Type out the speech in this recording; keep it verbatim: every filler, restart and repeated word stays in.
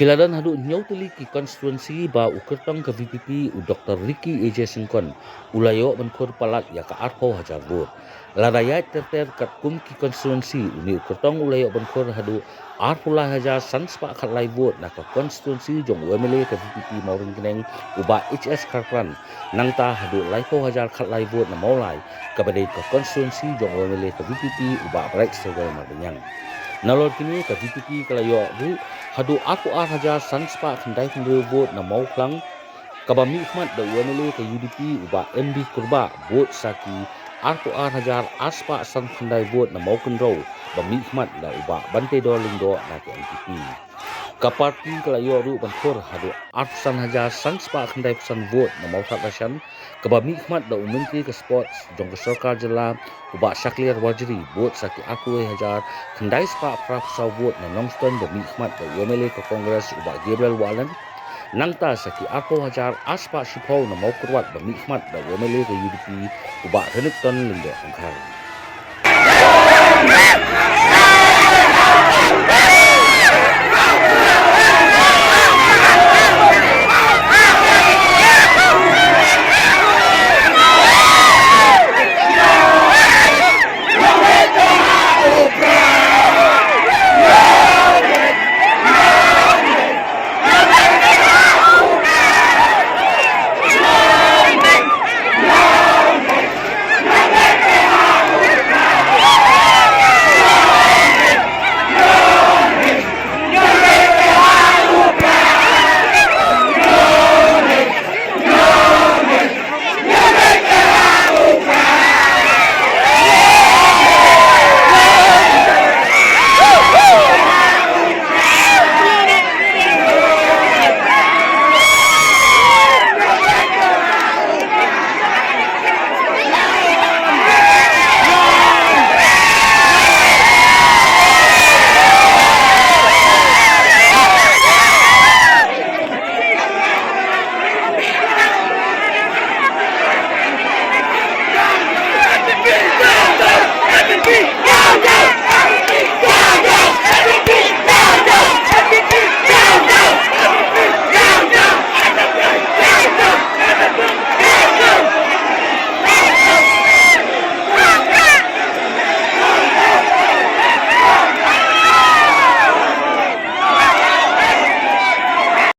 Ki la don haduh hynñiew tylli ki constituency ba u kyrtong ka VPP u Dr Ricky A J Syngkon u la ïoh ban khur palat ïa ka arphew hajar vote. Lada ïaid ter ter katkum ki constituency, une u kyrtong u la ïoh ban khur haduh arphew lai hajar san spah khatlai vote na ka constituency jong u MLA ka VPP Mawryngkneng u Bah H S Kharpran, nangta haduh laiphew hajar khatlai vote na Mawlai kaba dei ka constituency jong u MLA ka VPP u Bah Brightstarwell Marbaniang. Nalor kine ka VPP ka la ïoh ruh haduh arphew ar hajar san spah khyndai phew hynriew vote na Mawphlang, kaba mihkhmat da u MLA ka UDP u Bah M B Kurbah bud sa ki arphew ar hajar ar spah san phew khyndai vote na Mawkynrew ba mihkhmat da u Bah Banteidor Lyngdoh na ka NPP. Ka party ka la ïoh ruh ban khur haduh arphew san hajar san spah khyndai phew san vote na Mawthadraishan, kaba mihkhmat da u Myntri ka Sports jong ka Sorkar Jylla u Bah Shakliar Warjri bud sa ki arphew wei hajar khyndai spah phra phew saw vote na Nongstoiñ ba mihkhmat da u MLA ka Congress u Bah Gabriel Wahlang, nangta sa ki arphew hajar ar spah shiphew na Mawkyrwat ba mihkhmat da u MLA ka UDP u Bah Renikton Lyngdoh Dhongkhar.